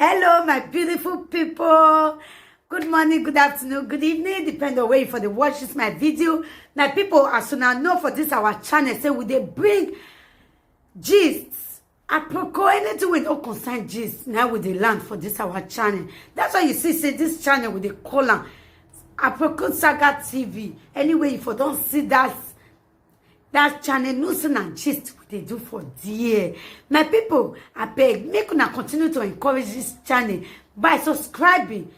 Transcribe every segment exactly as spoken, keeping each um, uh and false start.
Hello, my beautiful people. Good morning, good afternoon, good evening, depend on where you for the watch this my video. My people, as soon as know for this our channel, say we dey bring gist. Aproko, anything we don't concern gist, now we dey land for this our channel. That's why you see, say this channel we dey call am Aproko Saga T V. Anyway, if you don't see that that channel, no say na gist we dey do for there. My people, I beg, make una continue to encourage this channel by subscribing.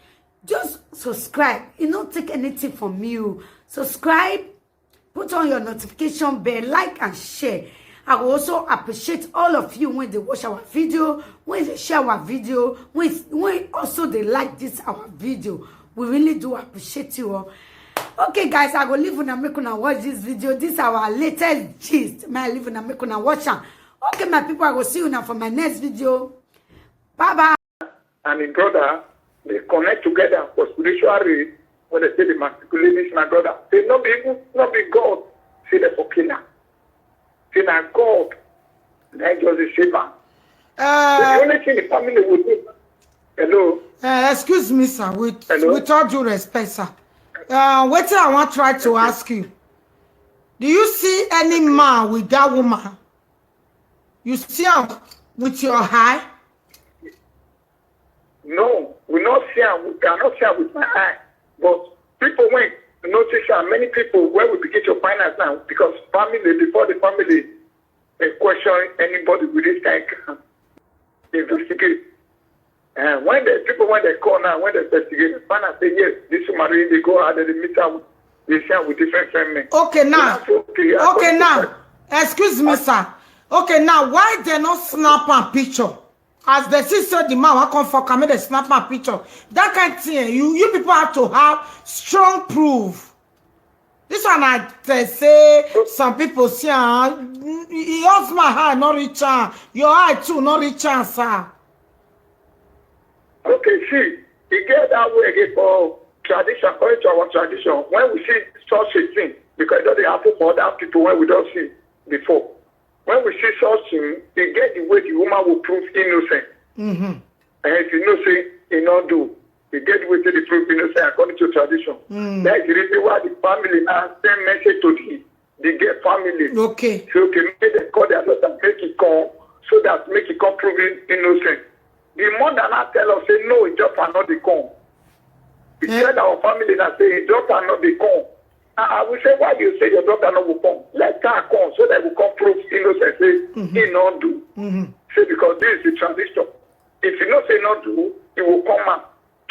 Just subscribe. You no take anything from you. Subscribe, put on your notification bell, like and share. I will also appreciate all of you when they watch our video, when they share our video, when, when also they like this our video. We really do appreciate you all. Okay, guys, I go leave una make una watch this video. This our latest gist. My leave una make una watch am. Okay, my people, I go see you now for my next video. Bye bye. And him brother, they connect together for spiritual race. When they say the masculinist, my brother, they not be even, not be God. Say they for killer. Say na God. That just the save am. The Uh, only thing the family will do. Hello. uh, excuse me, sir. With Hello? with all due respect, sir. Uh, what I want try to ask you. Do you see any man with that woman? You see him with your eye? No, we not see am. We cannot see am with my eye. But people when notice am, many people when we begin to find out now, because family, before the family, they question anybody with this kind of investigate. And when the people when they call now, when they investigate, they find out say yes, this woman really they go out there, they meet out, they see am with different friend men. Okay, now. That's okay. Okay, now. Excuse me, sir. Okay, now, why they not snap a picture? As they see, say the man who come for come, they snap a picture. That kind of thing, you you people have to have strong proof. This one, I they say some people see, ah, your husband eye not reach am, your eye too not reach am, sir. Okay, see, e get that way again for tradition, according to our tradition. When we see such a thing, because it doesn't happen for other people when we don't see before. When we see such thing, e get the way the woman will prove innocent. Mm-hmm. And if you know say e not do, e get the way to the prove innocent according to tradition. Mm. That is the reason why the family now send message to the the girl family. Okay. Say okay, make dem call their daughter, make it come, so that make it come prove him innocent. The mother now tell us say no, his daughter not dey come. He Eh? Tell our family now say his daughter not dey come. I, I will say why you say your daughter not will come. Let her come so that we come prove innocent. Say Mhm. he not do. Mm-hmm. Say because this is the tradition. If you know say not do, he will come and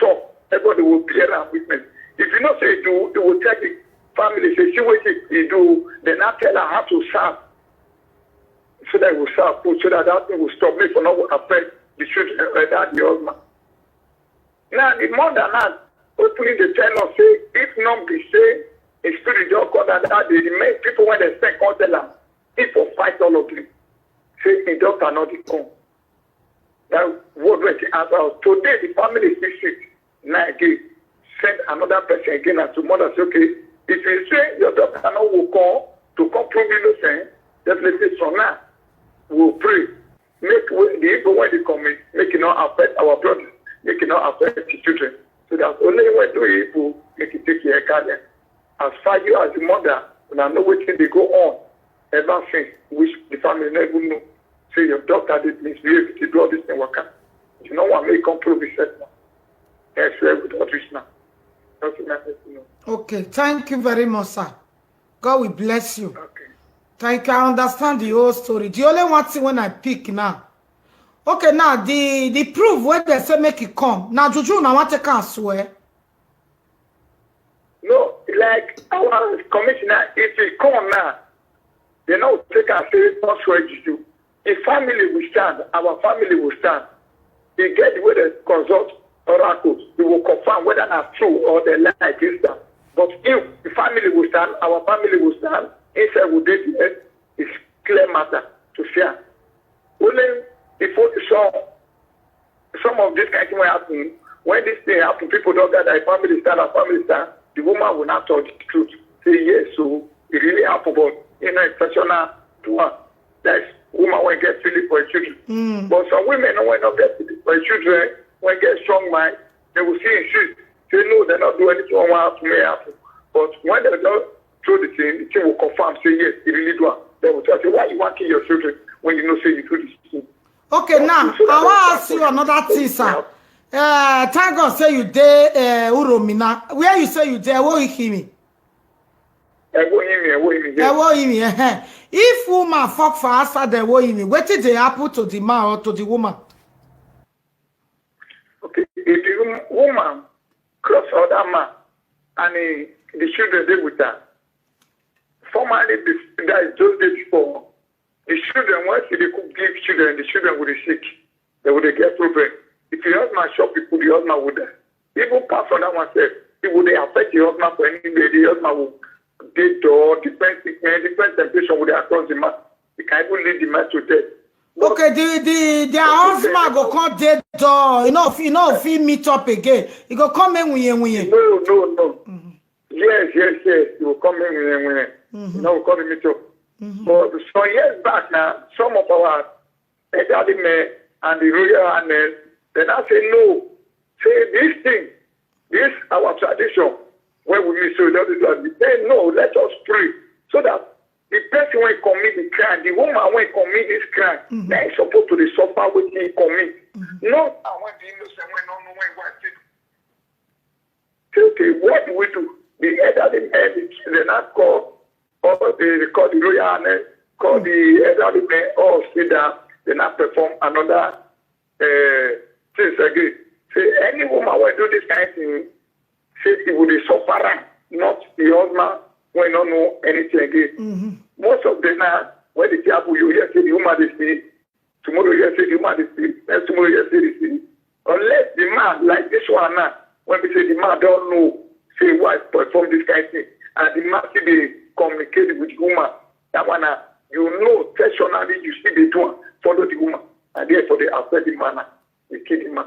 talk. Everybody will bear am witness. If you know say he do, he will tell the family say see what he, he do. Then I tell her how to serve so that he will serve food so that that thing will stop me for not affect the children uh, that the husband. Now the mother now openly dey tell us say if not be say his spirit don come that that day, the men people when they spend come tell am, he for fight all of them. Say his daughter not dey come. That word wey she answer us. Today the family still sick. Now again, send another person again as to mother say okay, if you say your daughter no will come to come prove innocent, definitely from now we will pray. Make we, the evil when they come in, make it not affect our brother, make it not affect the children. So that only when do evil, make it take care of them. As far you as the mother, una know wetin dey go on ever since, which the family never even know. Say your daughter did misbehave, did do all this thing waka. You know what make come prove itself now. That's where we don't reach now. Nothing happens to you. Okay. Thank you very much, sir. God will bless you. Okay. Thank you. I understand the whole story. The only one thing when I pick now. Okay, now the the proof where they say make it come. Now juju now want to can swear. No, like our commissioner, if he come now, they no take am say not swear juju. If family will stand, our family will stand. He get the way they consult oracles. He will confirm whether na true or they lie against them. But if the family will stand, our family will stand. Inside will dey there. It's clear matter to fear. Only before the song some of this kind thing will happen. When this thing happen, people don't gather, family stand and family stand. The woman will not tell the truth. Say yes, so it really happened, but you know, it's personal to her. That's woman will get feeling for her children. Mm. But some women no will not get feeling for her children. When get strong mind, they will see insist. Say no, they not do anything on what happen may happen. But when they just throw the thing, the thing will confirm. Say yes, it really do am. They will tell say why you want kill your children when you know say you do this thing. Okay, now I wan ask you another thing, sir. Uh, thank God say you dey uh, Uromina. Where you say you dey? Ewo Ikimi. Ewo Ikimi, Ewo Ikimi. Ewo Ikimi. Eh. If woman fuck for outside the Ewo Ikimi, wetin dey happen to the man or to the woman? Okay, if the woman cross other man and he, the children dey with her, formerly that is those days before, the children, once they cook give children, the children will sick. They will get problem. If the husband shop people, the husband will die. Even apart from that one self, it will dey affect the husband for any way. The husband will get door, different sickness, different temptation will across the man. It can even lead the man to death. Okay, the the their husband go come dey door. You know, if you know if he meet up again, he go come in winye winye. No, no, no. Mm-hmm. Yes, yes, yes. He will come in winye winye. Mm-hmm. You know, will come in meet up. Mm-hmm. But some years back now, some of our elderly men and the royal highness, then I say no. Say this thing, this our tradition. When we meet so that is that we say no. Let us pray so that the person wey commit the crime, the woman wey commit this crime, mm-hmm. They supposed to dey suffer wetin he commit. Mm-hmm. Not I want the innocent wey no know when he wife take. Okay, what do we do? The elderly men, they not call, or they call the royal highness, call the elderly men, all sit down, they not perform another uh, things again. Say any woman will do this kind of thing, say it will be suffer, not the husband when not know anything again. Mm-hmm. Most of them now, when they tell you, you hear say the woman they see, tomorrow you hear say the woman they see, next tomorrow you hear say they see. Unless the man, like this one now, when we say the man don't know, say why perform this kind of thing, and the man still dey communicate with the woman, that one now, you know, personally, you see the do am, follow the woman, and therefore they affect the man now, they kill the man.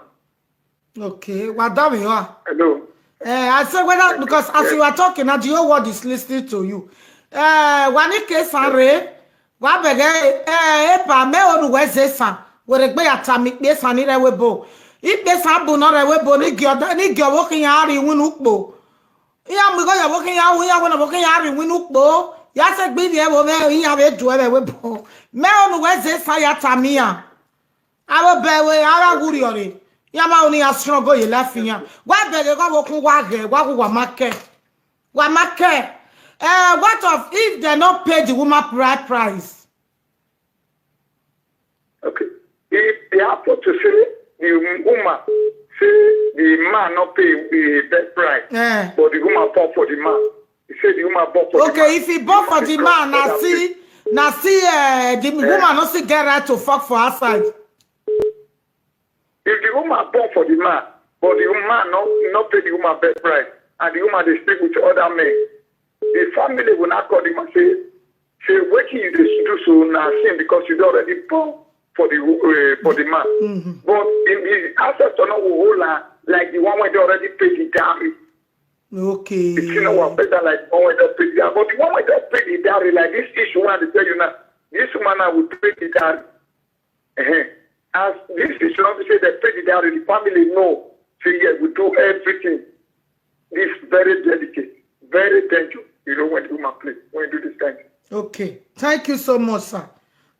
Okay, well, that we are. Hello. Uh, I said whether because as you are talking now, the whole world is listening to you. Uh, wani kesare, wa bege, eh, epa me onu weze san, were gbe ya tami pe san ni rewe bo. Ipe san bu no rewe bo ni gyo ni gyo wo kin ya ri winu po. Iya mi go ya wo kin ya wo ya wo no wo kin ya ri winu po. Ya se gbi ni e wo me iya we du e we bo. Me onu weze san ya tami ya. Abo bewe ara guri ore. Ya ma oni ya struggle ye life ya. Wa bege go wo kun wa ge wa ku wa make. Wa make. Eh, what of if they not pay the woman bride price? Okay. If they happen to say the woman say the man not pay the best price, Eh. But the woman born for the man. He say the woman born for the Okay, man. If he born for the man, now see, now see, uh, the woman not see get right to fuck for outside. If the woman born for the man, but the man not not pay the woman best price, and the woman they sleep with other men, the family will not call the man say, say wetin you dey do so na sin because you don already born for the uh, for the man. Mm-hmm. But in the ancestor no go hold her like the one wey don already pay the dowry. Okay. The thing no go affect her like the one wey don pay the dowry. But the one wey don pay the dowry, like this issue wey I dey tell you now, this woman now will pay the dowry. Uh-huh. As this issue no be say they pay the dowry, the family know say yes, we do everything. This very delicate, very dangerous. You know when the woman play, when you do this kind. Okay. Thank you so much, sir.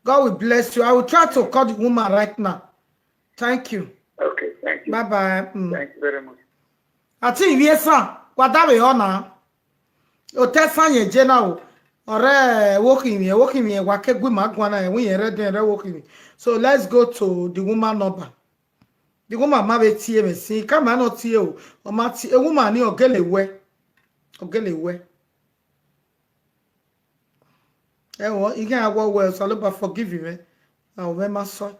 God will bless you. I will try to call the woman right now. Thank you. Okay, thank you. Bye bye. Mm. Thank you very much. Ati iwie san, wa da we ona. O te san ye je na o. Ore wo ki mi, wo ki mi wa ke gwi ma gwa na e wi ye re den re wo ki mi. So let's go to the woman number. The woman ma be tie me si, ka ma no tie o. O ma tie, a woman ni ogele we. Ogele we. E wo, ige awo we, so lo ba forgive me. A o we ma so.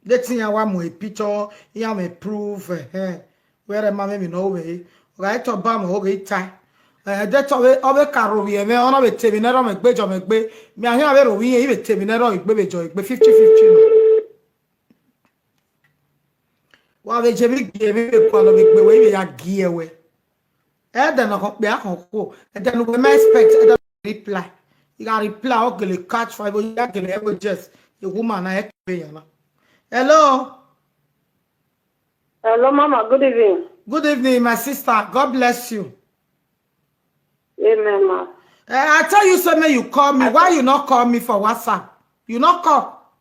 Letting ya wa mo a picture, ya me prove eh. Where ma me no we. Right to ba mo ge tai. Eh, de to we o be ka ro wi e me, ona be te mi na ro me gbe jo me gbe. Mi a ya be ro wi e, be te mi na ro gbe be jo gbe fifty fifty no. Wa be je mi ge mi be ko lo be gbe we be ya gi e we. E de no ko pe a ko ko. E de no we me expect e de reply. You got reply o gele catch fire bo ya gele e just. The woman na e pe ya na. Hello. Hello, Mama. Good evening. Good evening, my sister. God bless you. Amen, ma. Eh, I tell you something, you call me. Why you not call me for WhatsApp? You not call.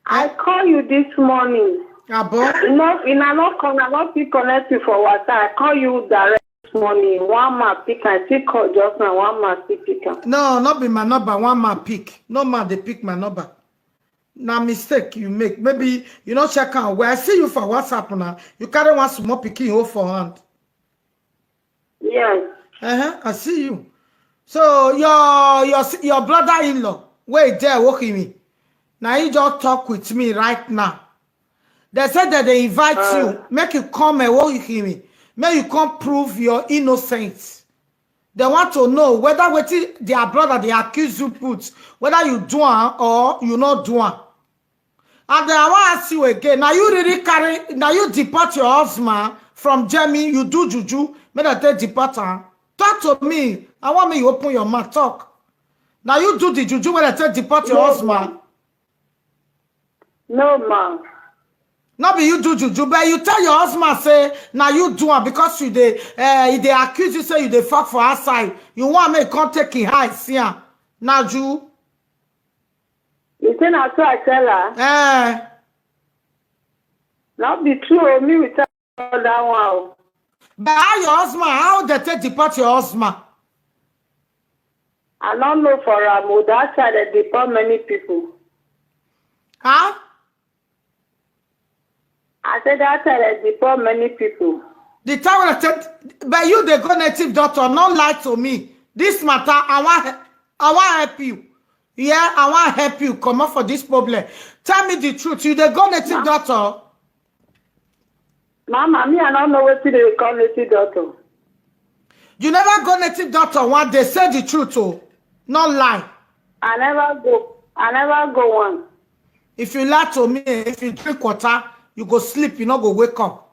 I call you this morning. Abo? No, in a not call, I not fit connect you for WhatsApp. I call you direct this morning. One man pick, I still call just now. One man still pick am. No, not be my number. One man pick. No man, they pick my number. Now mistake you make. Maybe you not check out. Well, I see you for WhatsApp now. You carry one small picking hold for hand. Yes. Uh-huh, I see you. So your your your brother-in-law, wait there, walking me. Now you just talk with me right now. They said that they invite you, make you come and walk with me. May you come prove your innocence. They want to know whether wetin their brother they accuse you put, whether you do am or you not do am. And then I want ask you again. Now you really carry, now you deport your husband from Germany, you do juju, make I take deport am. Talk to me. I want me you open your mouth, talk. Now you do the juju when I take deport your No, husband. No, ma. Not be you do juju, but you tell your husband say now you do am because you dey uh, they accuse you say you dey fuck for outside. You want me come take him high see am. Now you You say na so I tell her. Eh, Not be true. Oh, me we tell her that one. Oh. But how your husband? How they take deport your husband? I don't know for am. Oh, that side they deport many people. Huh? I said that side they deport many people. The time when I said, but you they go native doctor, not lie to me. This matter, I want, I want help you. Yeah, I want help you. Come up for this problem. Tell me the truth. You they go native doctor. Mama, me I don't know what they call native doctor. You never go native doctor one day. Say the truth, oh, not lie. I never go. I never go one. If you lie to me, if you drink water, you go sleep, you not go wake up.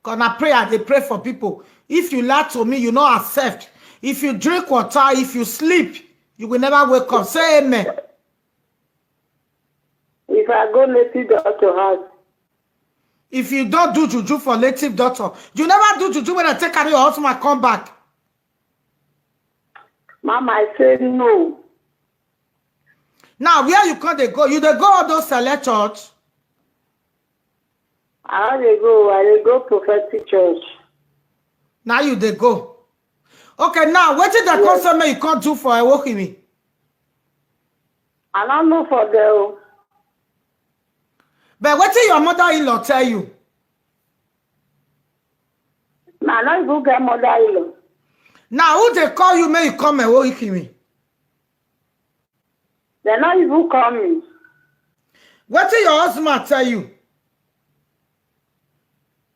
Cause na prayer they pray for people. If you lie to me, you not accept. If you drink water, if you sleep, you will never wake up. Say amen. If I go native doctor house, If you don't do juju for native doctor, you never do juju when I take carry your husband come back. Mama, I say no. Now where you come they go? You they go all those select church. I dey go. I dey go prophetic church. Now you they go. Okay, now what did that concern me you can't do for a walk me? I don't know for the. But what did your mother-in-law tell you? I don't even get mother-in-law. Now who they call you may you come and walk me? They not even call me. What did your husband tell you?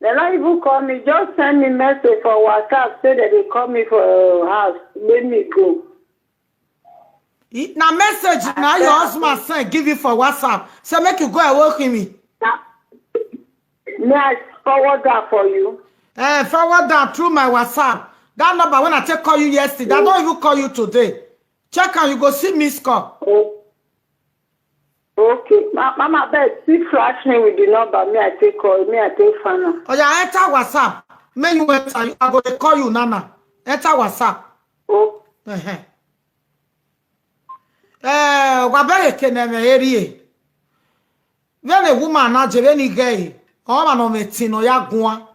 They not even call me. Just send me message for WhatsApp. Say that they call me for uh, house. Let me go. He- Now message now your husband send give you for WhatsApp. Say make you go and walk me. Now, may I forward that for you? Eh, forward that through my WhatsApp. That number when I take call you yesterday, I don't even call you today. Check and you go see miss call. Oh. Okay. Ma- Mama, beg, still flash me with the number. Me, I take call. Me, I take final. Oh yeah, enter WhatsApp. May you enter. I go dey call you, Nana. Enter WhatsApp. Oh. Uh-huh. Eh, wabere keneme area. When a woman na jere ni gay, or man on a tin or ya gwa.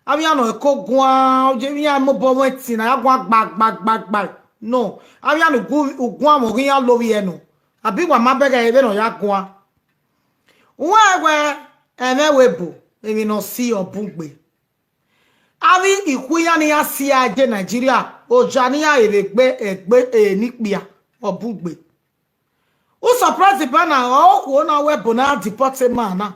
Ami ano eko gwa, je mi amo bo wetin na ya gwa gba gba gba gba. No, ami ano gu ugwa mo ri ya lo wi eno. Abi wa ma bega ebe no ya gwa. Wa we eme we bu, emi no si obugbe. Ami iku ya ni ya si aje Nigeria, oja ni ya ere gbe egbe e ni pia obugbe. Who surprise the banner? Oh, who na we bona deport a man na.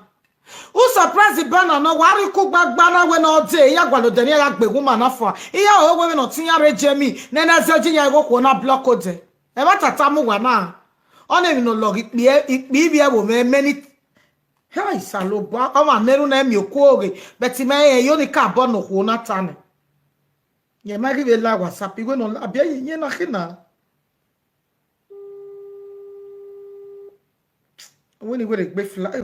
Who surprise the banner? No, wari ku gbagba na we no de. Ya gwalo de ni ya gbe woman na for. Iya o we no tin ya reje mi. Ne na zeji ya go ko na block o de. E ma tata mu wa na. One mi no log ipi ipi bi e wo me many. Hey, salo bo. O ma meru na mi oku oge. But me e yo ni ka bo no ko na tane. Ye ma give a la WhatsApp. We no abi ye na kina. When you will be fly.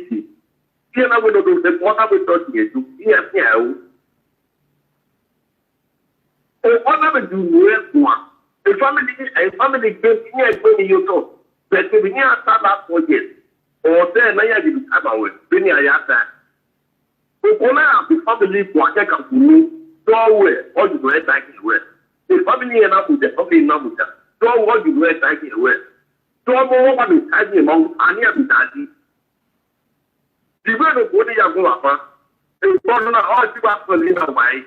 City. Here now we don't do the water we don't do. Here, here. Oh, water we do we want. A family, a family can here when you talk. But we need to start that project. Or say, now you have to come away. Then you have to. Okona ya the family kwa keka kunu. Dowe, or you were taking away. The family and up with the family number. Dowe, or you were taking away. Dowe, what is taking among any of the daddy. The way the body ya go up, it's not all you are for the way.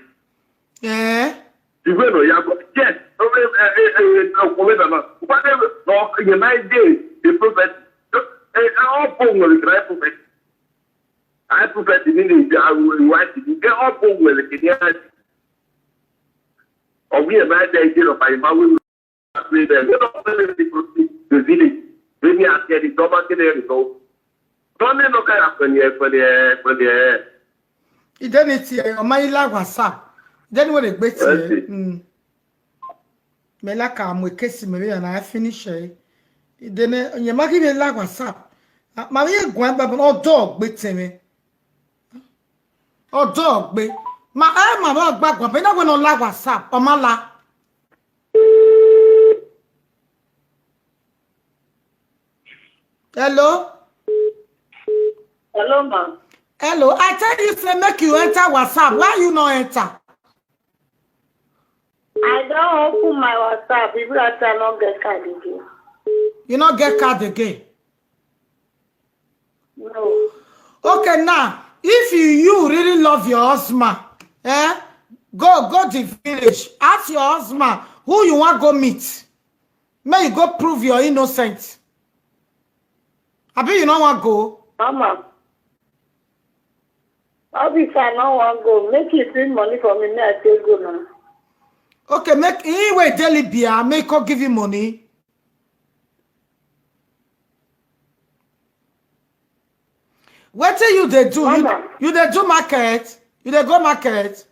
Eh? The way no ya go. Yes. Oh, eh, eh, eh, eh, oh, wait a minute. Whatever, no, you might do the prophet. Eh, all phone will cry prophet. I prophet in English, I will write it. They all phone will cry. Or we might say, you know, by my will, we don't play the people, the village. When you are getting double, get there, so. Don't they look at when you, when you, when you, Identity, eh, ọma ila WhatsApp. Then when they gbeti. Identity. Mm. Me like am we case me we and I finish eh. Then you make me like WhatsApp. Ah, ma we gwan ba no dog gbeti me. O dog gbe. Ma eh ma ba gba gwa be na we no like WhatsApp. O ma la. Hello? Hello, ma. Hello, I tell you say make you enter WhatsApp. Why you no enter? I don't open my WhatsApp. If you enter, not get card again. You no get card again. No. Okay, now if you you really love your husband, eh? Go go the village. Ask your husband who you want go meet. May you go prove your innocent. Abi you no want go? Mama. Officer, no one go. Make you bring money for me. Me, I take go now. Okay, make he wey dey Libya, make he give you money. Wetin you dey do? You, Mama. You dey do market? You dey go market?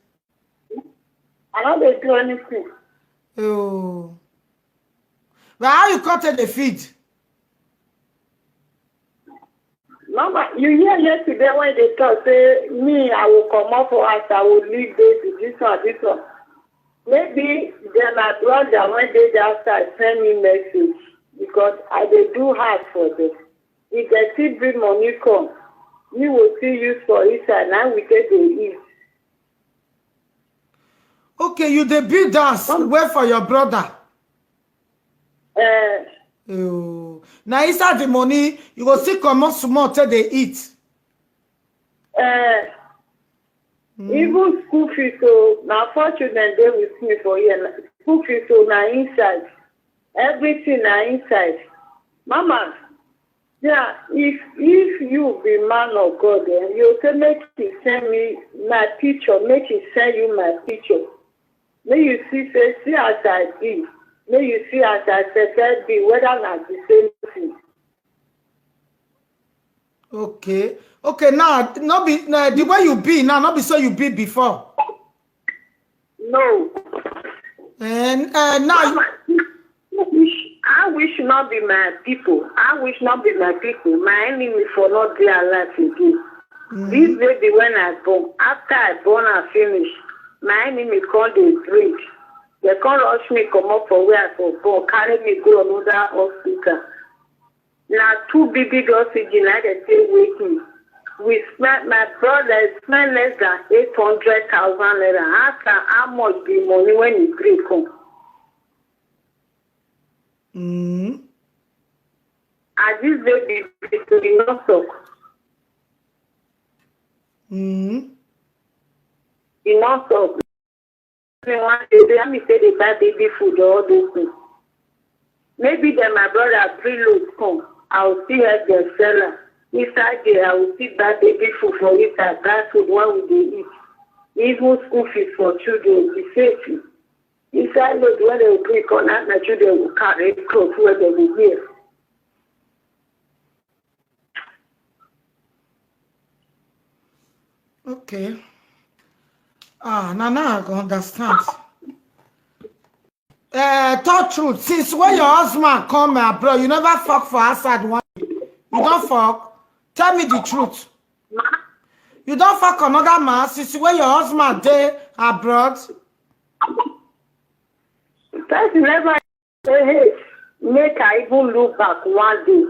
I no dey do anything. Oh. But how you come take dey feed? Mama, you hear yesterday when they talk say me, I will come up for us, I will leave this, this one, this one. Maybe then my brother when they outside send me message because I dey do hard for them. If they still bring money come, me will still use for inside. Now we take the eat. Okay, you dey build house Mama. Where for your brother? Uh, Oh. Now inside the money, you go still comot small take dey eat. uh, Even school fees, so now four children dey with me for here. Na- School fees, so na inside. Everything na inside. Mama, yeah, if if you be man of God, eh, you say make he send me my picture, make he send you my picture. Make you see say see as I be, make you see as I settle be, whether na the same thing. Okay. Okay, now no be na the way you be now, no be so you be before. No. And uh, now I wish, I wish not be my people. I wish not be my people. My enemy for not be alive again. This baby when I born, after I born and finish, my enemy call the drink. They can't rush me come up for where I for born, carry me go another hospital. Now two big big oxygen I dey take wake me. We spend my brother spend less than eight hundred thousand naira. How can how much be money when e gree come? Mm. As this baby be to the not talk. Mm. The not talk. Me one day they me say they buy baby food or all those things. Maybe then my brother preload come. I will still help them sell am. Inside there, I will still buy baby food for it and buy food when we dey eat. Even school fees for children, the safety. Inside load when they will bring come, na my children will carry clothes where they will wear. Okay. Ah, now now I go understand. Uh, talk truth. Since when your husband come abroad, you never fuck for outside one. You don't fuck. Tell me the truth. You don't fuck another man since when your husband dey abroad. Person never say, hey, make I even look back one day.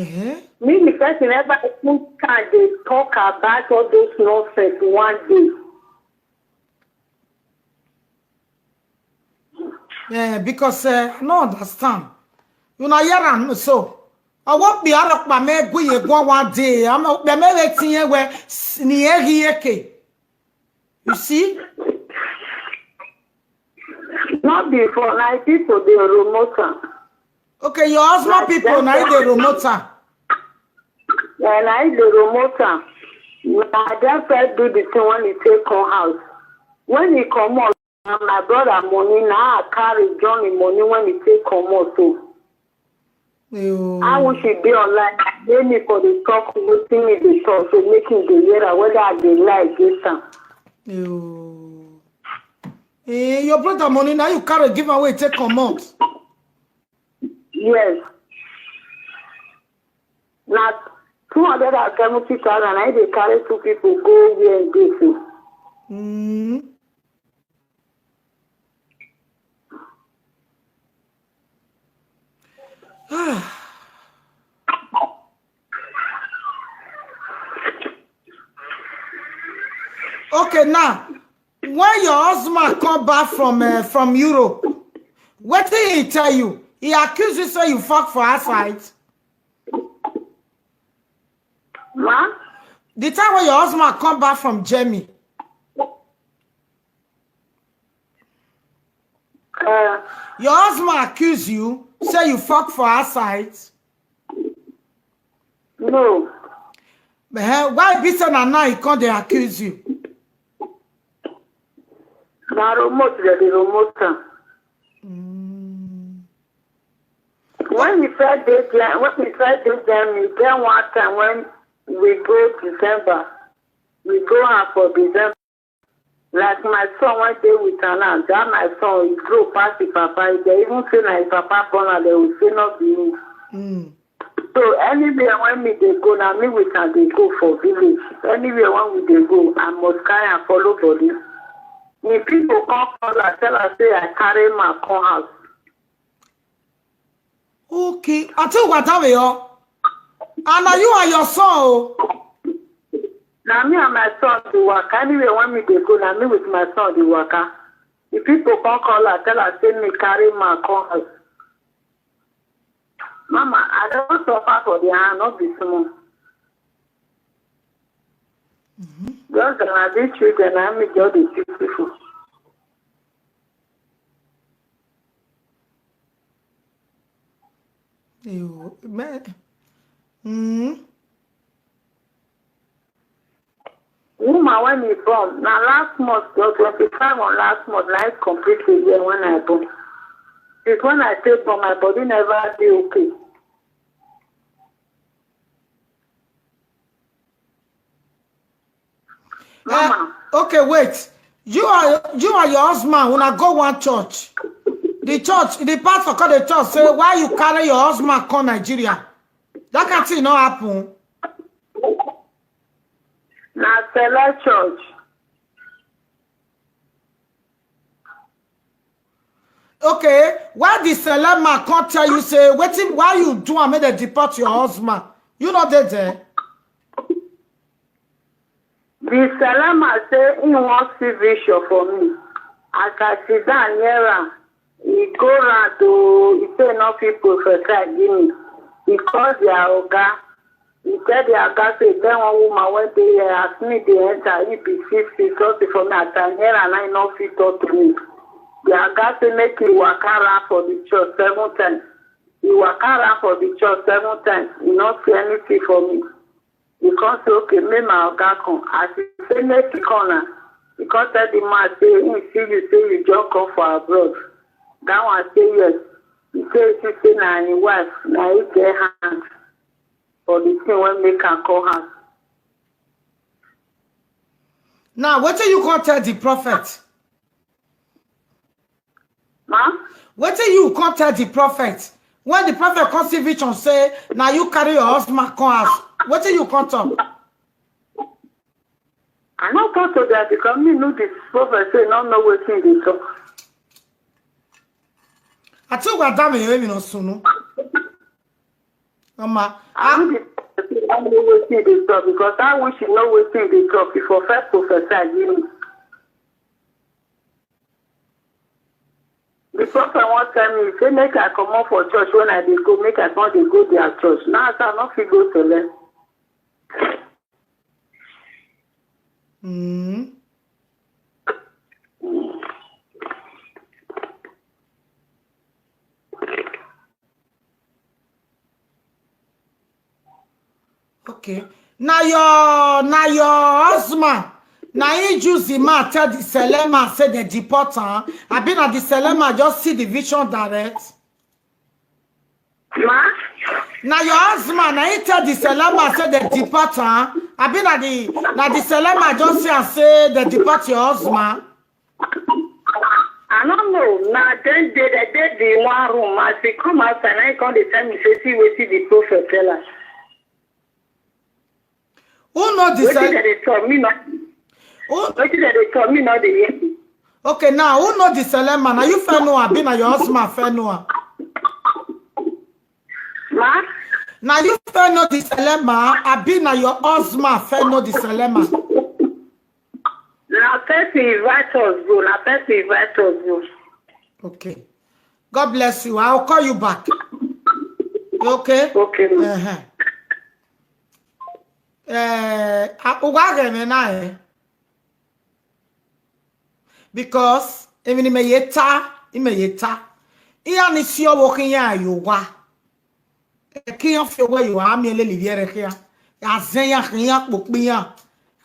Uh-huh. Me, the person never even can they talk about all those nonsense one day. Yeah, because uh, I no understand. You know, here and so. I won't be out of my me go ye go one day. I'm a me waiting here where ni eke. You see? Not before, like people they remote am. Okay, your husband people now they remote am. And I the remote am. I just said do the thing when he take come house. When he come out, na my brother money, now I carry Johnny money when he take come out. So You, I wish he be online. Make me for the talk, wetin me dey talk, so make him dey hear am, whether I dey lie against am. you. Eh, your brother money now you carry give away take comot. Yes. Na two hundred and seventy thousand, I dey carry two people go where e dey so. Mm. Okay, now when your husband come back from uh, from Europe, what did he tell you? He accused you say you fuck for outside. Ma? The time when your husband come back from Germany, Uh, your husband accuse you, say you fuck for outside. No. Eh, why be say na now he come dey accuse you? Na remote dem dey remote am. Mm. When we first dey there, when we first dey there, we get one time when We go December. We go am for December. Like my son wey dey with am now, that my son, he grow pass him papa. If dem even say na him papa born am, dem will say no be him. Mm. So anywhere wey me dey go, na me with am dey go for village. Anywhere wey we dey go, I must carry am follow body. If people come call am, tell am say I carry man come house. Okay, Auntie Ugwataweyo. And na you and your son o. Na me and my son dey waka. Anywhere wey me dey go, na me with my son dey waka. If people come call am, tell am say me carry man come house. Mama, I don suffer for their hand, no be small. Just that na these children, na me just dey teach people. You, man. Mm. Woman, when he born, na last month, the twenty-five on last month, na it complete a year when I born. Since when I take born, my body never dey okay. Mama. Uh, okay, wait. You are you and your husband una go one church. The church, the pastor call the church say, "Why you carry your husband come Nigeria?" That kind thing no happen. Na Sele church. Okay, why the Sele man come tell you say, "Wetin, why you do am make dem deport your husband?" You no dey there. The Sele man say he wan see vision for me. As I sit down near am, he go round o, he say no fit prophesy give me. He call their oga. He tell their oga say, "Get one woman wey dey here, as me dey enter, he be six feet something for me. As I near am, he no fit talk to me." Their oga say make he waka round for the church seven times. He waka round for the church seven times. He no see anything for me. He come say, "Okay, make my oga come." As he say make he come now, he come tell the man say he see you say you just come for abroad. That one say yes. He say he see say na him wife, na him get hand for the thing wey make am come house. Now, wetin you come tell the prophet? Ma? Wetin you come tell the prophet? When the prophet come see vision say, "Na you carry your husband come house." Wetin you come talk? I no talk to them because me know the prophet say no know wetin dey talk. Ati wa dame yo mi no sunu. Mama, I know the prophet say no know wetin dey talk because I wish you know wetin dey talk before first prophesy give me. The prophet wan tell me say make I comot for church when I dey go, make I come dey go their church. Now as I no fit go Sele. Mm. Okay. Na your, na your husband, na him use the man tell the Sele man say dem deport am. Abi na the Sele man just see the vision direct? Ma? Na your husband, na him tell the Sele man say dem deport am. Abi na the, na the Sele man just see am say dem deport your husband? I no know. Na dem dey, dem dey the one room. As he come outside, na he come dey tell me say see wetin the prophet tell am. Who know the Wetin Sele? Dem dey talk me no. Who? Wetin dem dey talk me no dey hear. Okay, now who know the Sele man? Na you first know am, abi na your husband first know am? Ma? Na you first know the Sele man, abi na your husband first know the Sele man? Na person invite us go. Na person invite us go. Okay. God bless you. I'll call you back. Okay? Okay, ma. Uh-huh. Eh, a- ụgwọ a ga-eme na eh. Because emi ni meyeta, imeyeta. Iya ni si owo kin ya yo wa. E kin ya fi owo yo a mi ele li viere kia. Ya zen ya kin ya popi ya.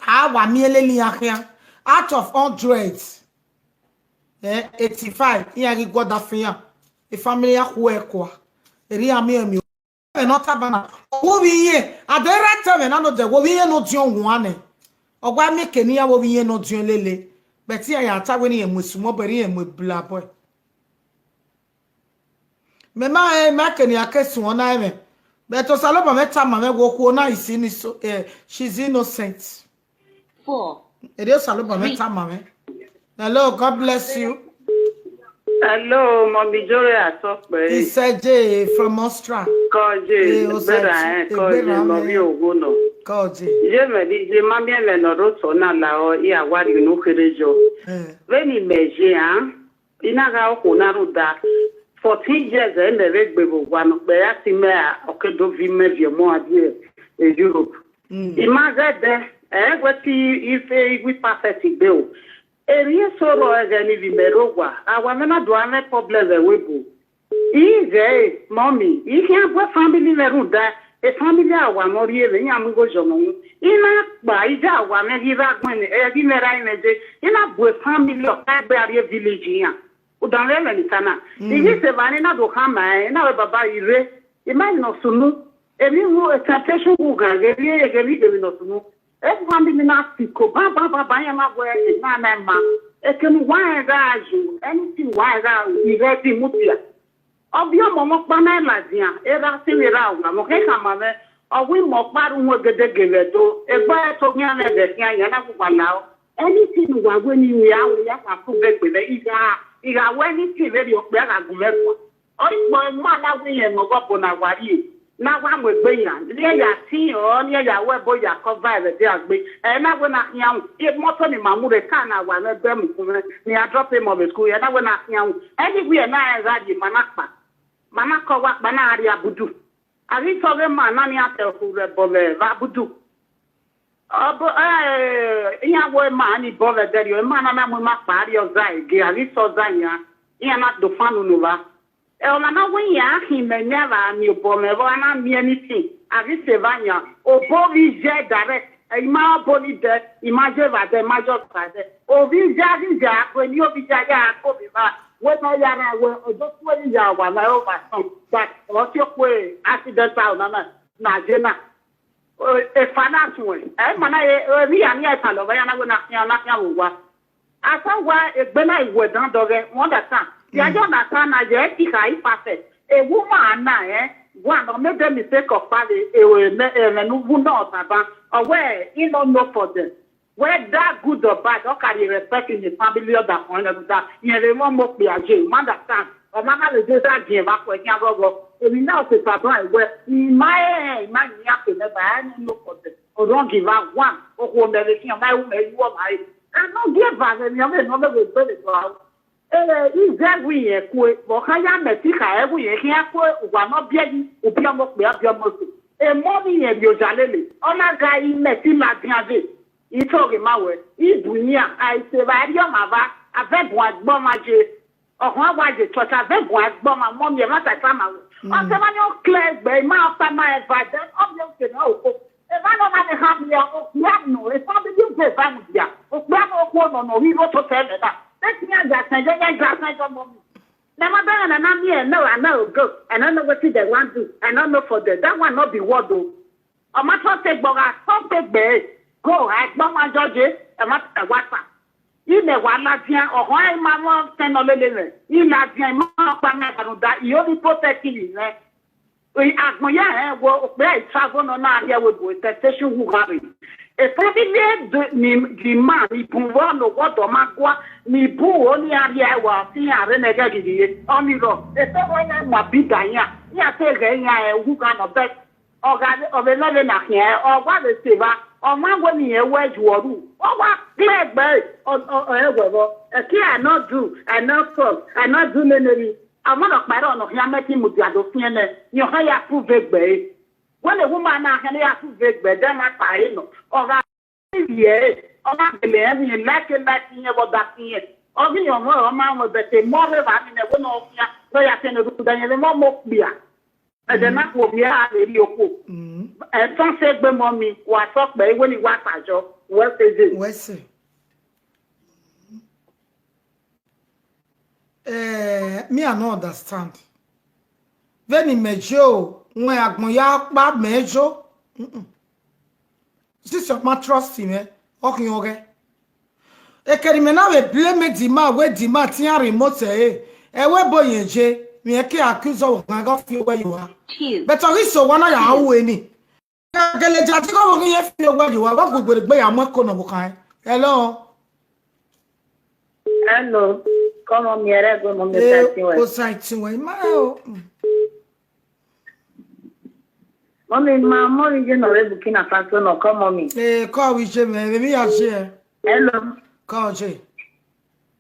A wa mi ele li ya kia. Out of hundred, eh, eighty-five, iya gi goda fi ya. E family ya ku e kwa. Eri ami emi we no tabana. Wo bi ye. Adera tame na no de wo bi ye no dion wane. Ogwa mi ke ni ya wo bi ye no dion lele. But ya ya ta we ni ye musumo beri ye mu bla boy. Me ma e ma ke ni akesu ona eme. But Osaloba me tama me wo ku ona is innocent. Eh, she's innocent. Four. Ede Osaloba me tama me. Hello, God bless you. Hello, Mommy Joy Atokpe. It's J from Austria. Koje, Eh, Osati, bera eh, eh, koje, bera Mommy eh. Ogono. Koji. Je me di je mami me no ro to na la o i awari nu kerejo. Eh. Veni me je an. Ina ga o ko na ro da. Fourteen years e me ve gbe bo wa no pe ya ti me a okedo vi me vi mo adie e Europe. Mm. Imagine de e gwe ti ife igwi perfect gbe o. Eri e soro e ge ni vi me ro wa. Awa me na do ame problem e we bo. Ize, mommy, ihe abụọ family merụ da, e family awa mọrị ebe, ihe amụgo jọmọ nwụ. Ị na-akpa ije awa meghị ibe agwa ne, e gị mere anyị meje, ị na-abụ e family ọka egbe arịa village ya. Ụdọ nre eme nita na. Ihe ise bụ anyị na-adụ ha ma anyị na-awe baba ire, ị maghị nọ sunu, emi nwụ temptation gwụ ga ga rie ya ga eri ga eri nọ sunu. Everyone be na siko, ba ba ba ba ya ma gwe na na ma. Ekenu wa ga aju, anything wa ga ire di mutia. Obi ọmọ wọn pa na la dia, era si era wa mo ke ka ma me. Owi mo pa ru won gede gele to. Egba to gyan le de ti anya na ku wa la o. Anything wa we ni we a we ya ka ku be pe le iga, iga we anything le ri o pe aga gun me ko. Oyi po ma na we yen mo go bo na wa ri. Na wa mo gbe yan. Ni ya ti o, ni ya we bo ya ko va re de agbe. E na we na yan. E mo to ni ma mu re ka na wa me be mu ku me. Ni a drop him of school. E na we na yan. Anywhere na e ra di ma na pa. Ma na ko wa pa na ari abudu. Ari so we ma na ni a te ku re bo le va abudu. Obo eh ya we ma ni bo le de yo ma na na mu ma pa ari o za ege ari so za ya. Ya na do fanu no va. E o na na we ya hi me nya va ni obo me vo na mi anything. Ari se va ya. Obo vi je direct. E ma obo ni de. I ma je va de, ma jo va de. O vi ja vi ja ko ni o vi ja ya ko vi va. We na ya na we o do ku ni ya wa na o va son. But o ti o ku accidental na na na je na. E fa na tun e. E ma na e ri ya ni e ta lo ba ya na we na ya na ya wo wa. Asa wa egbe na iwe dan do ge, you understand? Ti ajo na ta na ye ti ka i pase. A woman na eh, one or maybe mistake of pale e we me e me nu bu no ta ba. Owe, he no know for them. Whether good or bad, o carry respect in the family or that one or that. Yen le mo mo pe aje, you understand? O ma ma le je da je ba ko e kin agogo. Emi na o se ta ba e we. I ma e, i ma ni a pe me ba, I no know for them. O don give her one. O ko me le kin ma e u me you o ma e. I no give her me, me no me go to the go out. Eh, ize wi yen ku e, bo ka ya me ti ka e wi yen ki a ku e, wa no bi e, u bi omo pe, a bi omo so. E mo ni yen bi o ja lele. O na ga i me ti la bi ave. I to ge ma we. I bu ni a, ai se ba ri o ma va. A ve bu agbo ma je. Ọ̀hún àwa àjè church àbẹ̀bùn àgbọ̀mọ̀ mọ́ mi ẹ̀ má tàkà máa wò. Ọ̀sẹ̀ máa ní ó clear ẹgbẹ́ ẹ̀ máa pa máa ẹ̀ bàjẹ́ ọ̀bí òkè náà òkò. Ẹ̀ máa lọ máa ní ha mi ẹ̀ òkú àmì ẹ̀ sábẹ́ bí ìgbẹ́ ìbámu bìà. Òkú àmì òkú ọ̀nà ọ̀nà orí ló tó tẹ̀ ẹ̀ mẹ́ta. Bẹ́ẹ̀ ni àjà sẹ́jẹ́ yẹn gba sẹ́jọ́ mọ́ mi. Ẹ má bẹ́rẹ̀ náà mi ẹ̀ náà àná ògo. I don't know wetin dem wan do. I don't know for them. That one no be word o. Ọmọ tó ṣe gbọ́ra tó ṣe gbẹ̀ẹ́. Go àìgbọ́n máa jọ jẹ́ ẹ̀ má tẹ̀ wá pa. Ile wa ladia, oho ai ma mo teno lele re. Ila dia ma pa na garuda, i obi protect ni re. Oi agbon ya e wo pe i travel no na area we bo temptation wu ha re. E family de ni di ma ni bu wo no wo do ma gwa, ni bu o ni area wa ti are ne ga gidi ye. Oni ro, e se wo na ma bi da ya. Ya se ga ya e wu ga no be. Oga, obe no le na hia, ogwa le seva, oma go ni e we ju oru. Ogwa clear gbe, o, o, o, e we bo. E ki I no do, I no talk, I no do neneri. Ama no kpara ono hia me ti mu dia do fien ne. Ni o ha ya prove gbe. When a woman na ha ya prove gbe, then I pa no. Oga ye, oma gele e ni like like ni e go da fien. Ogi yo mo, oma mo be te mo re ba ni ne go no fia. So ya se no do da ye mo mo bia. Ẹ̀jẹ̀ náà kò bí ààrẹ rí oko. Ẹ tán ṣe gbé mọ́ mi, wà sọ pé ìwé ni wà tàjọ, wọ́n ṣe dé. Wẹ́sì. Eh, me, I no understand. Veni mejo, When agbon ya pa mejo. This your man trust him, eh? Okay, okay. Ekerime na we blame the man wey the man tian remote, eh? E we boy je, mi e ke accuse of na go feel where you are. But ori so wana ya hu eni. Gele ja ti ko mo ye feel where you are. Wa ku gbe gbe ya mo ko no kan. Hello. Hello. Come on, mi ere go mo mi sa ti we. O sa ti we ma o. Mommy, ma, mommy, you know, Burkina Faso, no, come, mommy. Eh, call we je me, me ya je. Hello. Call je.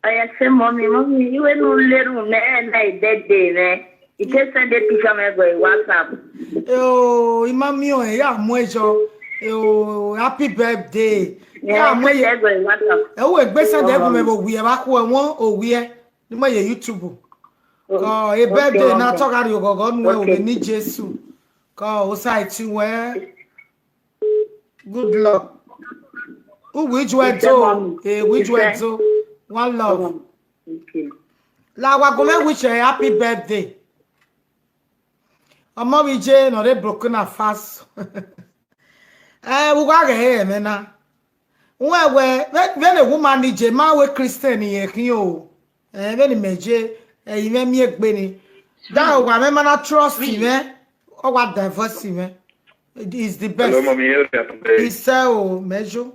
I say, mommy, mommy, you ain't no little man like that day, man. You just send a picture, man, go WhatsApp. Oh, imami o ya mo ejo. Oh, happy birthday. Yeah, mo send that go WhatsApp. E wo egbe send e go me bo wi e ba ku e won o wi e. Ni mo ye YouTube. Ko e birthday na to gari ogogo nu e o ni Jesu. Ko o sa ti we. Good luck. Who which word to? Eh, which word to? One love. Okay. La wa go me wish a happy birthday. Omo mi je no dey broken a fast. Eh, we go get here me na. We we when a woman ni je ma we Christian ni e kin o. Eh, when me je, eh, me mi egbe ni. That wa me man trust me. O wa divorce me. It is the best. Hello, mommy. Hello, happy birthday. Isa o mejo.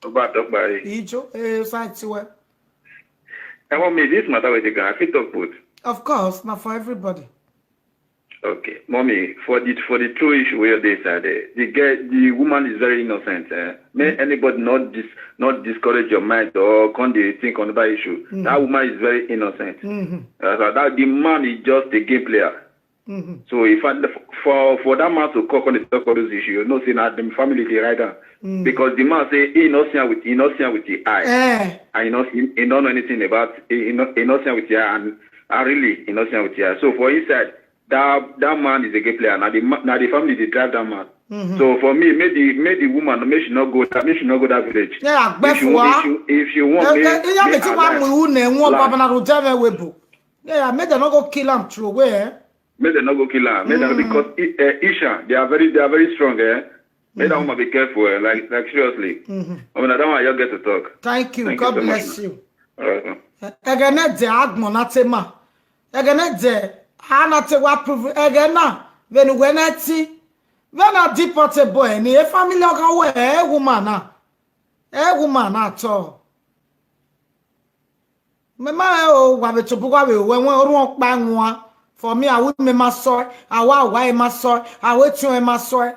Oba Dogba. Ijo, eh, sa ti we. Hey, mommy, this matter with the guy, I fit talk with. Of course, not for everybody. Okay, mommy, for the for the true issue where they said eh, the girl, the woman is very innocent. Eh? May anybody not dis not discourage your mind or come dey think on that issue. That woman is very innocent. Mm-hmm. Uh, so that the man is just a game player. Mm-hmm. So if I, for for that man to come and talk all those issues, you know, say now the family they write down Mm. because the man say he not see with he not see with the eye, Eh, and he not he, he don't know anything about he he not he not see with the eye, and, and really he not see with the eye. So for inside that that man is a game player. Now the ma- now the family they drive that man. mm-hmm. So for me, make the make the woman make she not go that make she not go that village. Yeah, If she, gbefua. if she, if she want, Eh, make, eh, yeah, make me her wa life. mu ne won Life. Baba na ro jam e we bo. Yeah, make dem no go kill am throw away. Eh? Make them not go kill her. Make them, Mm. because uh, Isha, they are very they are very strong. Eh? Make that Mhm. woman be careful. Eh? Like like seriously. Mm-hmm. I mean, I don't want you get to talk. Thank you. Thank God you so bless much. You. All right. Ma. Egene de agmo na tema. Egene de ana te wa prove egena venu weneti. Vena deportable ni e family oga we e woman na. E woman na to. Me ma e o wa be to bu wa be we won orun opa won. For me, I will me ma so, I wa wa e ma so, I will tun e ma so.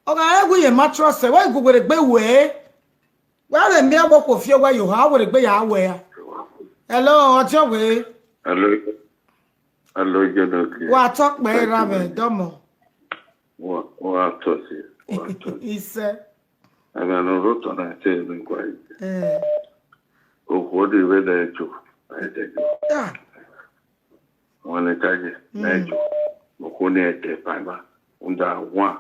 Oga e gu ye ma trust e, wa gu gbe gbe we. Wa le mi abo ko fi owa yo ha, wa le gbe ya we ya. Hello, ojo we. Hello. Hello, Jenoke. Wa talk pe ra me domo. Wa wa tosi. Wa tosi. Ise. Aga no roto na te ni kwa. Eh. O ko di we da ejo. Ai te jo. Ah. Wani kaje na ejo. O ko ni e te pa ba. Unda wa.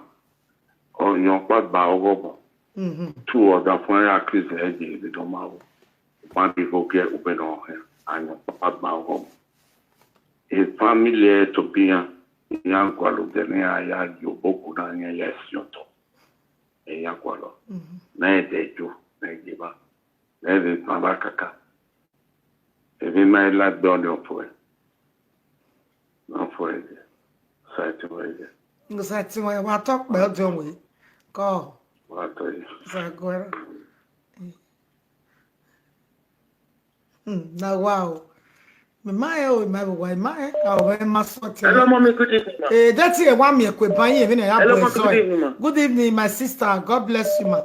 O yon pa ba o go bo. Mhm. Two other fun ya Chris e je ni do ma wo. One people get open on him. And yon pa ba o go. E family to be ya. Yan kwa lo de ni ya yo boku na ni ya sioto. E ya kwa lo. Mhm. Na e de jo. Na e de ba. Na e de pa ba kaka. E be my life be on the offer. No for it. Site where. Ngo sa ti wa wa talk pe ojo we. Ko. Wa to yi. Sa go ra. Hmm, na wow. Me ma e o ma wa ma e. A o ma so ti. Hello, mommy. Good evening, ma. Eh, that's it. Wa mi e kwe ban ye mi na ya Hello, boy mommy. so. Good evening, ma. Good evening, my sister. God bless you, ma.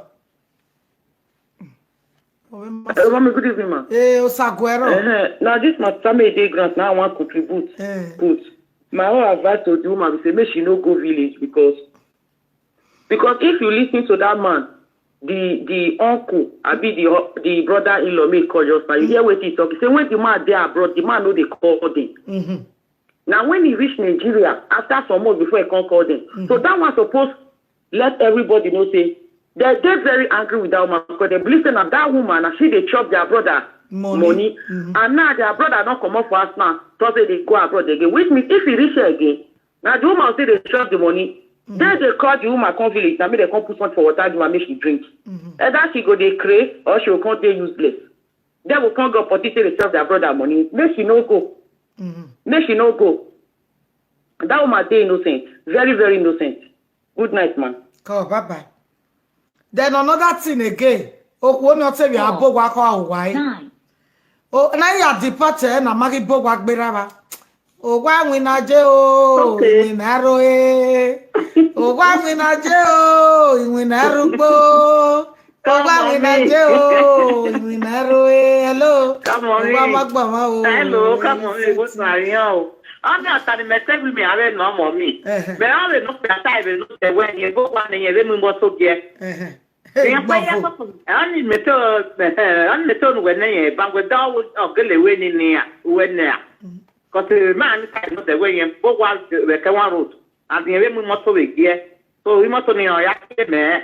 Oh, we must- Hello, mommy. Good evening, ma. Eh, Osaguero. Uh-huh. Now, this matter may dey grant now I want contribute. Eh. Put my own advice to the woman be say make she no go village because because if you listen to that man, the the uncle, I be the the brother-in-law may call just now. You hear what he talk. He say when the man dey abroad, the man no dey call them. Mm-hmm. Now when he reach Nigeria, after some months before he come call them. So that one suppose let everybody know say they dey very angry with that woman because they believe say na that woman na she dey chop their brother Money. money, Mm-hmm. And now their brother don comot for house now. Talk say they go abroad again, which means if he reach here again, Na the woman still dey chop the money. Dem dey call the woman come village, na make dem come put something for water give am make she drink. Either she go dey craze or she go come dey useless. Dem go come go party say dey chop their brother money. Make she no go. Make she no go. That woman dey innocent, very, very innocent. Good night, man. Cool, bye bye. Then another thing again. Okwu onye ọtị bịa abụgwa akọ ụwa anyị. O na ya deport eh na amaghị bogwa gbere ba. Ụgwa nwe na je o, Okay. Inwe na arụ eh. Ụgwa nwe na je o, inwe na arụ gbo. Ụgwa nwe na je o, inwe na arụ eh. Hello. Come on, Ụgwa me. magbama o. Hello, come on, me. What's my yo? I'm not starting my tell me. I don't know, mommy. Eh, But I don't know that I don't know the way you go one and you let me go so get. eh. Hey, Hey, Gbafo. Ani meto, ani meto no wene ye bangwe da o gele weni ni ya wene ya. Cause the man ka no the way ye bo wa we ka one road. And the way mu moto we ye. So we moto ni o ya ke me.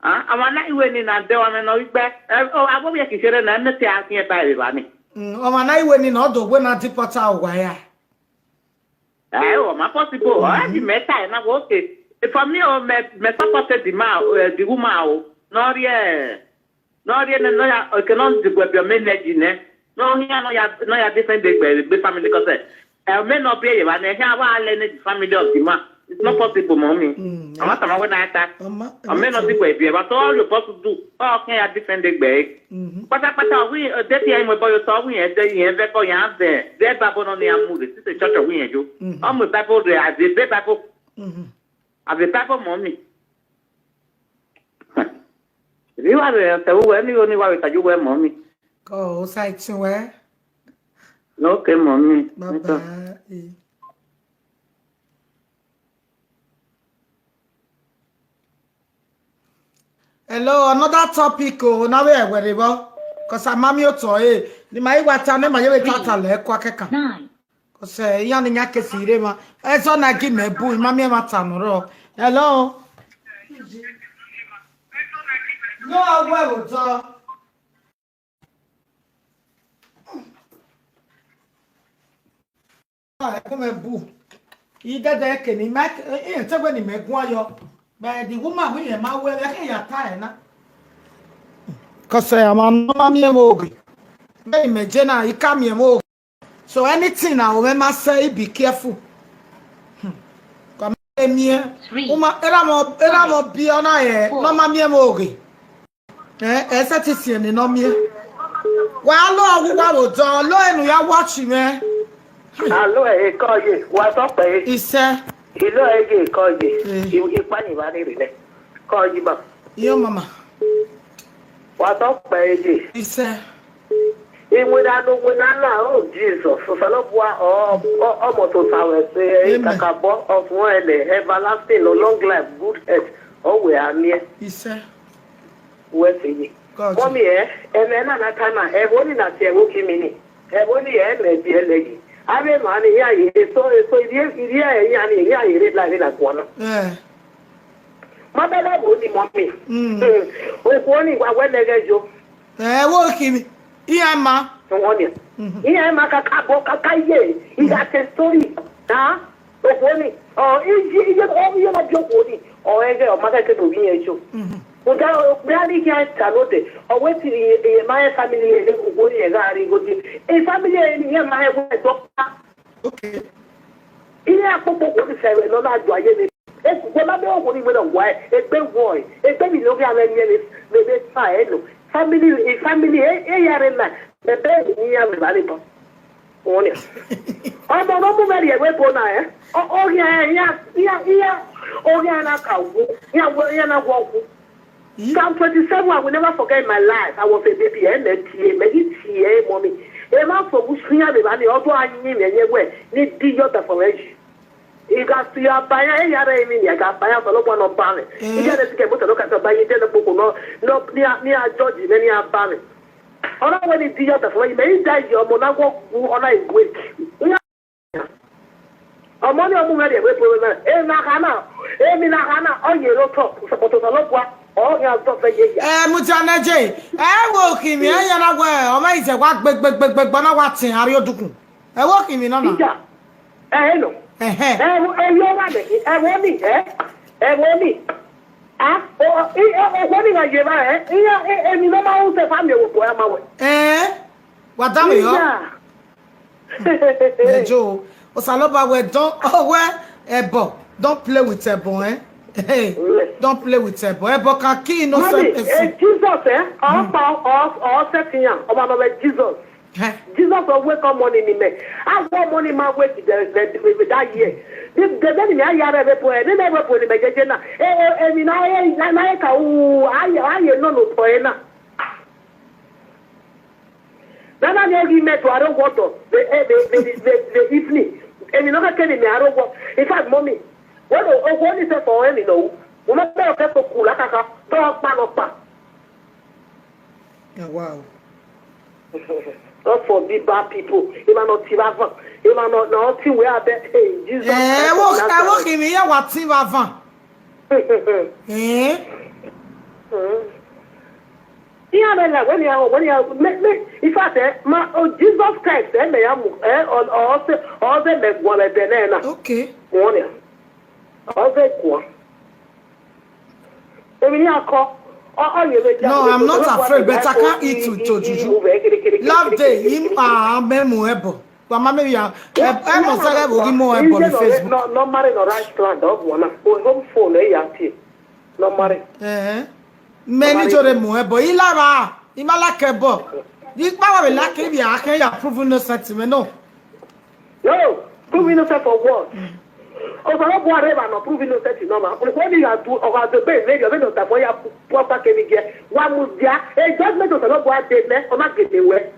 Ah, ama na iwe ni na de wa me no igbe. O abo ye ki sere na me te a ki e ba e ba ni. Mm, ọma na iwe ni na ọdụ ogwe na deport ụwa ya. Eh, o ma possible. Ah, di meta na go okay. If for me, o me me support the man, uh, the woman, o no rie, no rie ne no ya okay no the gbe bi me energy ne. No here no ya no ya different the gbe family cause eh me no be ye ba ne here wa le ne the family of the man. It's not possible, mommy. Mm, I'm not talking about that. Ọma. I may not be gbe bi but all you possible do. Oh, okay, ya different the gbe. Mhm. Pátápátá wí dé tí ẹ̀yin mọ̀ bọ́yọ̀ sọ wí yẹn dé yẹn fẹ́ kọ́ yẹn á bẹ̀ dé bábọ́ náà ni a mú rè títí church wí yẹn jó. Ọmọ ìbábọ̀ rẹ̀ àbí bẹ́ẹ̀ bábọ̀ Mhm. àbí bábọ̀ mọ́ mi. Ìbí wà rẹ̀ ọ̀sẹ̀ wúwo ẹni yóò ní wà rẹ̀ tàjú wẹ̀ mọ́ mi. Kọ o site wẹ. Lókè mọ́ mi. Bye bye. Hello, another topic o na we were bo. Cause amami oto eh. Ni ma iwa ta ne ma yewe tata le kwa keka. Cause eh ya ni nya kesi ire ma. E so na gi me bu mami e ma ta no ro. Hello. No, we will talk. Ah, come and boo. He did that can he make eh take when he make one yo. But the woman we am aware that he ya tie na. Cause eh, I'm a mama me mogi. Me me jena he come here mogi. So anything I will say be careful. Hmm. Come here. Uma era mo era mo be on aye. No mama me mogi. Eh, eh, sati si ni no mi. Wa lo awu wa wo do lo enu ya watch me. Alo e ko ye, wa so pe, Ise, ilo e ye ko ye. Mm. I ipa ni ba ni rile. Ko yi ba. Yo mama. Wa so pe ye. Ise. Iwe da no we na la, oh Jesus. So salo bua o o mo to sa we se Amen. Kaka bo of one ele everlasting no long life, good health. O we amie. Ise. We se yi. God. Mommy eh, e me na na time e wo ni na se wo ki mi ni. E wo ni e me bi ele yi. Abe ma ni ya yi so so iri iri e ya ni ya iri la ni na kwa na. Eh. Ma be la wo ni mommy. Mm. Mm. O ko ni wa we le ge jo. Eh, wo kimi. Iya ma. Won ni. Iye ma ka ka bo ka ka ye. I ga te story. Ha? O ko ni. O iji iye o iye ma bi o ko ni. O e ge o ma ka ke do bi ye jo. Mhm. O ga o bi a ni ki a ta no de. O we ti iye iye ma e family e ko ni e ga ri go di. E family e ni e ma e ko e do pa. Okay. Ihe akpụkpọ ụkwụ dị sere nọ na-ajụ anyị ebe ekwukwe ma be ọgwụ n'igbe na ngwa egbe ngwọ egbe bi n'oge ala nye na ebe fa elu family e family e e ya re na ebe ni ya re ba ni to. Onye ọmọ no mu meri ewe bo na e. O ya ya ya ya o ya na ka wu ya wo ya na wo ku. Psalm twenty-seven, I will never forget in my life. I was a baby, eh, me tie, me di tie, eh, mommy. E ma fo bu sunya be ba ni odo anyi me nye we ni di yo da for eji. I ga si ya ba ya e ya re mi ni ga ba ya so lo no ba me. I ga de ke mo to lo ka so ba yi de lo popo no no ni a ni a judge me ni a ba me. Ona we ni di yo da for me me i da yo mo na go gu ona igwe. Ọmọ ni ọmọ mẹ́rin ẹ̀wé pé wẹ́n ẹ̀ na ha na ẹ̀ mi na ha na ọ̀ yẹ ló tọ̀ sọ̀pọ̀tọ̀ sọ̀lọ́ bua ọ̀ yà zọ̀ fẹ́ yẹ yà. Eh, mutanaje. Eh, wo kimi e ya na we. O ma ise wa gbe gbe gbe gbe gbe na wa tin ari odukun. Eh, wo kimi no na. Ìjà ẹ̀ ẹ̀ nọ. Ehe. Ewo eyo wa ne. Ewo ni eh. Ewo ni. Ah, o o i e o ni ga ye ba eh. Iya e e mi no ma u se fa mi wo po ya ma we. Eh. Wadawe yo. Iya. Ejo. Osaloba we don owe ebo. Don't play with ebo, eh? Hey, don't play with ebo. Ebo can kill Mami, innocent eh, person. Jesus eh. All power all all set yan. Oba no we Jesus. Eh, Jesus will wake up morning in me. I want money my way to the, the, the, that year. This the enemy I hear every boy. They never put in the jejena. Eh eh eh. Mi na eh na na eh ka u. Aye aye no no boy na. Nana ni ogi me to aro water. The eh the the the, the evening. And you know can me aro water. In fact, mommy, what o o what is that for any no? Una be okay for kula kaka. Don't pa no pa. Oh, wow. Not for big bad people. He man not tivavan. He man not nothing where I bet. Hey, Jesus. Eh, Christ wo of ka wo Nazareth. Kimi ya wativavan. Eh? He had a like when you are when you are me me. In fact, eh, my oh Jesus Christ, eh, me amu eh or or say or say me go le denena. Okay. One ya. Or say go. Emi ni ako. Oh, oh, you No, I'm not afraid, but I can't eat with to juju. Love day him ah memu ebo. Wa ma me ya. E e mo sare wo gi mo ebo ni Facebook. No, no marry no restaurant of one. O home phone eh ya ti. No marry. Eh. Many jore mo ebo. Ilara. Imala kebo. Di pa wa be la ke bi a ke ya prove innocent me no. No, prove innocent for what? Over what whatever no prove innocent in normal. What do you have to or have the best lady of the for your proper can get. One must there. A judgment of the Lord what they left or not get away.